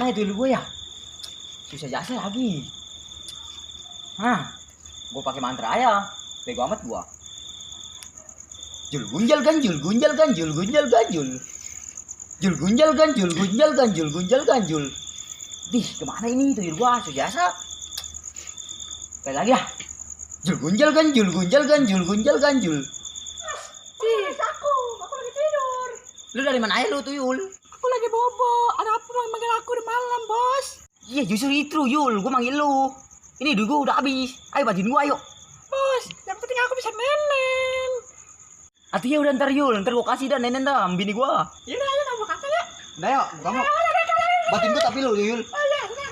Kemana tuyul gue ya? Susah jasa lagi. Hah, gue pakai mantra aja. Bego amat gua. Jul gunjal ganjul, gunjal ganjul, gunjal ganjul. Jul gunjal ganjul, gunjal ganjul, gunjal ganjul. Dih, kemana ini tuyul gua? Susah jasa. Sekali lagi ya. Jul gunjal ganjul, gunjal ganjul, gunjal ganjul. Aku lagi tidur. Lu dari mana aja lu tuyul? Aku lagi bobo. Ada apa manggil aku di malam, Bos? Iya justru itu Yul, gua manggil lu. Ini duit gua udah habis. Ayo bantuin gua ayo. Bos, yang penting aku bisa nenen. Artinya udah ntar Yul, ntar gua kasih dah nenen dah bini gua. Yaudah, ayo kamu kata ya. Udah yuk, kamu. Bantuin gua tapi lu Yul. Oh iya, udah.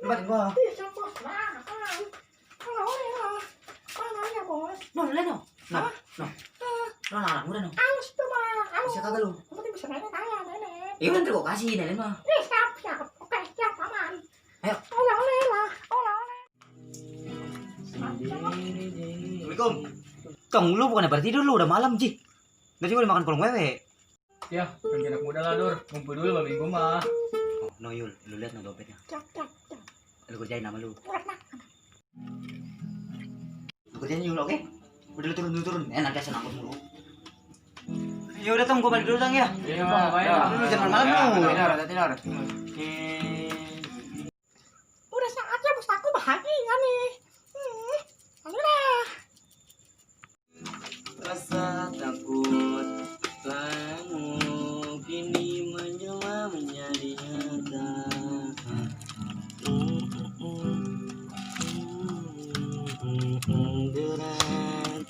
Bantuin gua. Bisa, Bos. Mana ya, Bos? No, no. Nah, udah no. Halus tuh, Bang. Bisa kagak lu? Yang penting bisa nenen aja, nenen. Iya ntar gua kasih nenen mah. Siap. Oke, siap, aman. Ayo. Oleh lah. Assalamualaikum. Tong lu bukan pada tidur lu udah malam Ji. Nanti gua makan kolong wewe. Ya, kan anak muda lah, Dur. Ngumpul dulu sama minggu mah. Oh, no Yul, lu lihat no dompetnya. Cak. Lu kerjain nama lu. Lu kerjain Yul, oke? Udah lu turun. Nanti asal angkut mulu. Ya udah Tong, gua balik dulu Tong ya. Iya, Bang. Ayo. Lu jangan malam lu. Tidur. Udah saatnya bos aku bahagia nih. Ayolah. Rasa takut kamu kini menjelma menjadi nyata. Berat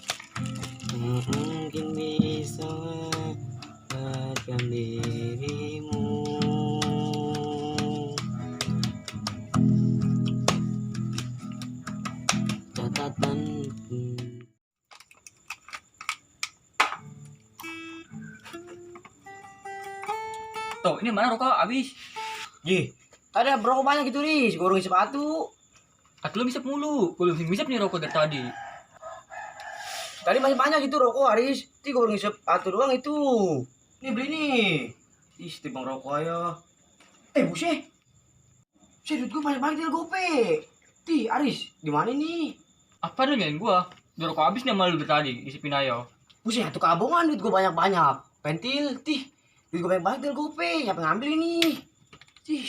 mungkin bisa mendapatkan dirimu. Catatan Tuh, ini mana rokok habis? Ji, tadi ada berapa banyak gitu Riz, gua urungin sepatu. Lu bisa mulu. Belum bisa nih rokok dari tadi. Tadi masih banyak gitu rokok Aris. Ti gua urungin sepatu doang itu. Nih beli nih. Ih, timbang rokok aja. Buset. Duit gua banyak banget di GoPay. Ti, Aris, gimana nih? Apa lu nyalain gua? Udah rokok habis nih sama lu dari tadi. Isipin ayo. Buset, satu kabongan duit gua banyak-banyak. Pentil, ti. Duit gua banyak banget di GoPay. Siapa ngambil ini? Ih,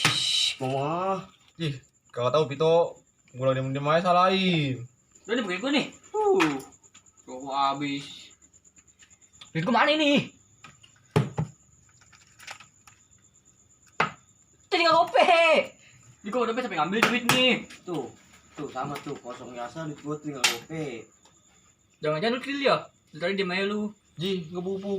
mama. Ih, kagak tahu Pito, mulai diem-diem aja salahin. Udah nih pakai gua nih. Rokok habis. Duit gua mana ini? Tadi nggak gope. Ini gua udah sampai ngambil duit nih. Tuh sama tuh kosong biasa duit gua tinggal GoPay. Jangan-jangan lu kill ya? Dari tadi dia main lu. Ji, ngepupu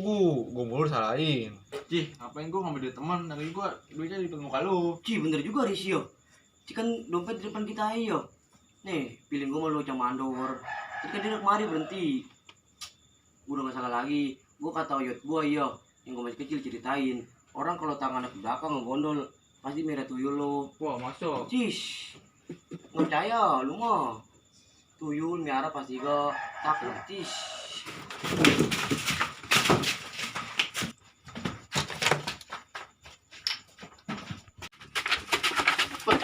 gua mulu salahin. Cih, ngapain gua ngambil duit teman? Lagi gua duitnya di muka lu. Ci, bener juga Risio. Ci kan dompet di depan kita ayo. Nih, pilih gua mau lu cang mandor. Tadi kan dia kemari berhenti. Gua udah gak salah lagi. Gua kata oyot gua iya, yang gua masih kecil ceritain. Orang kalau tangannya ke belakang ngegondol, pasti merah tuyul lo. Wah, masuk. Cis, nggak percaya lu mah. Tuyul miara pasti gak takut. Cis.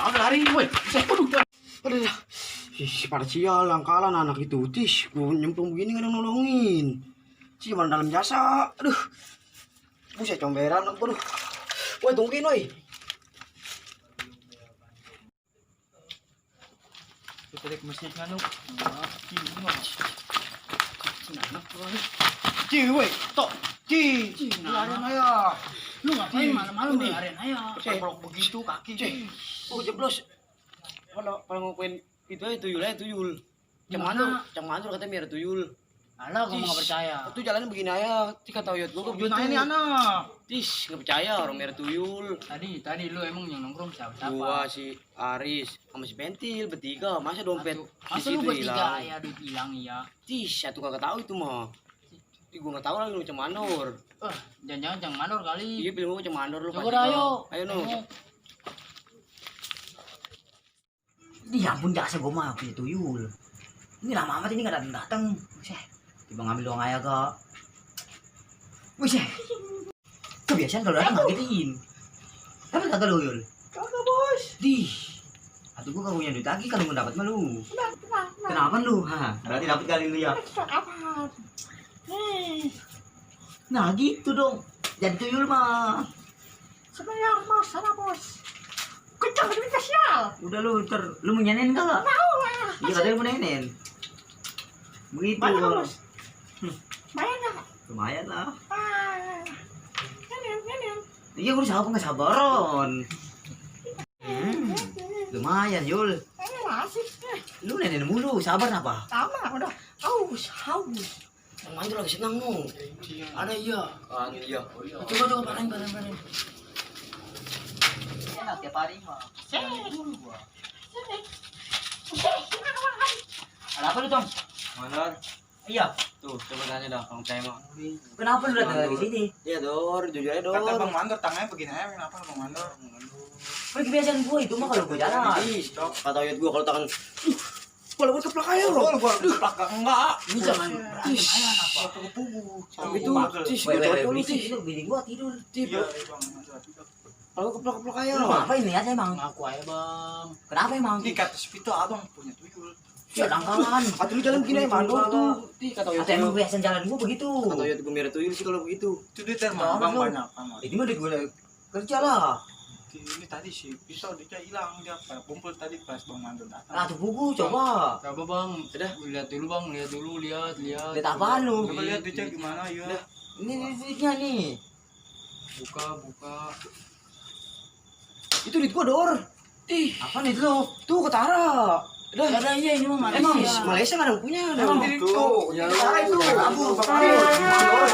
Jangan lari, woi. Aduh, pada sial langkalan anak itu. Tis, gua nyemplung begini gak ada nolongin. Ci, mana dalam jasa. Aduh, buset comberan. Aduh, woi tungguin woi. Kita lihat masjid kan lu. Ci, woi, tok. Ci, larian aja. Lu ngapain malam-malam larian aja? Blok begitu kaki. Ci, jeblos. Kalau ngelakuin itu aja tuyul. Cang Gimana? mandur katanya biar tuyul. Alah, gua nggak percaya. Itu jalannya begini aja. Tika tahu yut gua Nah ini anak. Tis, nggak percaya orang merah tuyul. Tadi lu emang yang nongkrong siapa? Gua si Aris sama si Pentil bertiga. Masa dompet di Masa lu situ bertiga hilang? ya duit hilang iya. Tis, satu kagak tahu itu mah. Ih, gua nggak tahu lagi lu macam manor. Jangan-jangan Cang Manor kali. Iya, film gua macam manor lu. Coba pasti dah, tahu. ayo. Ayo no. Ya ampun jasa gue mah punya tuyul. Ini lama amat ini nggak datang. Buset. Tiba ngambil doang aja kak. Buset. Kebiasaan kalau datang ngagetin. Dapat kagak lu Yul? Kagak bos. Dih. Atuh gua kagak punya duit lagi kalau mau dapat mah lu. Kenapa lu? Ha, berarti dapat kali lu ya. Apaan? Nih, Nah gitu dong. Jadi tuyul mah. sebenarnya mas sana bos. Kencang duit spesial. Udah lu lu mau nyanen kagak? Mau lah. Iya katanya mau nyanen. Begitu. Banyak kalau. bos. Banyak. Lumayan lah. Ah. Nyanyi. Iya gua sabar nggak sabaran. Lumayan Yul. Ini masih. Lu nenen mulu, sabar apa? Lama udah. Haus. Yang mantul lagi senang no. Ada iya. Ah iya. Coba panen. Enak tiap hari mah. Ada apa lu Tom? Manor. Iya. Tuh, coba tanya dah Bang Cai mah. Kenapa lu datang dari sini? Iya, Dor, jujur aja, Dor. Kata Bang Mandor tangannya begini aja. Kenapa Bang Mandor? Kan kebiasaan gua itu mah kalau gua jalan. Ih, kata yut gua kalau tangan kalau gua keplak aja Oh, loh. gua keplak enggak. Ini jangan Tis. Aku kepugu. Itu tis gua Wait, cocok lu berisik, tis. lu bini gua tidur. Iya, Bang Mandor. Kalau keplak aja Lu loh. apa ini aja emang? Ngaku aja, Bang. Kenapa emang? Di kata Spito abang punya tuyul. Ya langgalan. Atau lu jalan begini aja mandor tuh. Ih, kata yut. Atau emang kebiasaan jalan gua begitu. Kata yut gua merah tuyul sih kalau begitu. Itu duit mah bang Lu. banyak amat. Ini mah duit gua kerja lah. Ini tadi si pisau dia hilang dia kumpul tadi pas Bang Mandor datang. Nah tuh buku coba. Coba, Bang. Udah. Lihat dulu, Bang. Lihat. Lihat apaan lu? Coba lihat duitnya gimana ya. Ini duitnya nih. Buka. Itu duit gua, Dor. Ih, Apa nih lu? tuh ketara. Udah. Ada iya ini mah Emang Malaysia. Malaysia nggak ada yang punya. Emang Dor. Tuh, Ya, itu. itu. Abu, Bang Mandor.